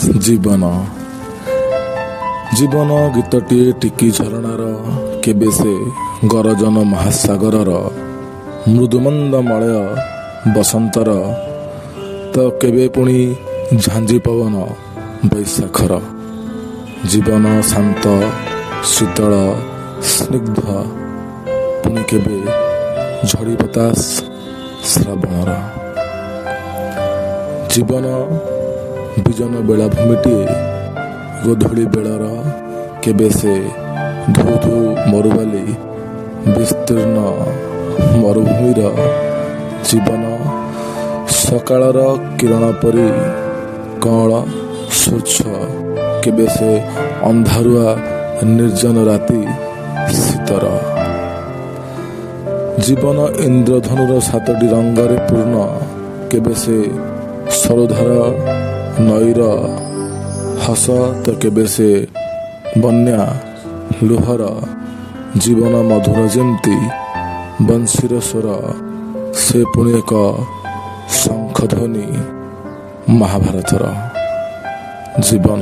ଜୀବନ ଜୀବନ ଗୀତଟିଏ ଟିକି ଝରଣାର, କେବେ ସେ ଗରଜନ ମହାସାଗରର, ମୃଦୁମନ୍ଦ ମଳୟ ବସନ୍ତର ତ କେବେ ପୁଣି ଝାଞ୍ଜି ପବନ ବୈଶାଖର। ଜୀବନ ଶାନ୍ତ, ଶୀତଳ, ସ୍ନିଗ୍ଧ, ପୁଣି କେବେ ଝଡ଼ି ବତାସ ଶ୍ରାବଣର। ଜୀବନ ବିଜନ ବେଳାଭୂମିଟିଏ ଗୋଧୂଳି ବେଳର, କେବେ ସେ ଧୁ ଧୁ ମରୁବାଲି ବିସ୍ତୀର୍ଣ୍ଣ ମରୁଭୂମିର। ଜୀବନ ସକାଳର କିରଣ ପରି କଅଁଳ ସ୍ୱଚ୍ଛ, କେବେ ସେ ଅନ୍ଧାରୁଆ ନିର୍ଜନ ରାତି ଶୀତର। ଜୀବନ ଇନ୍ଦ୍ରଧନୁର ସାତଟି ରଙ୍ଗରେ ପୂର୍ଣ୍ଣ, କେବେ ସେ ସରୁଧାର ନଈର ହସ ତ କେବେ ସେ ବନ୍ୟା ଲୁହର। ଜୀବନ ମଧୁର ଯେମିତି ବଂଶୀର ସ୍ୱର, ସେ ପୁଣି ଏକ ଶଙ୍ଖଧ୍ୱନି ମହାଭାରତର। ଜୀବନ।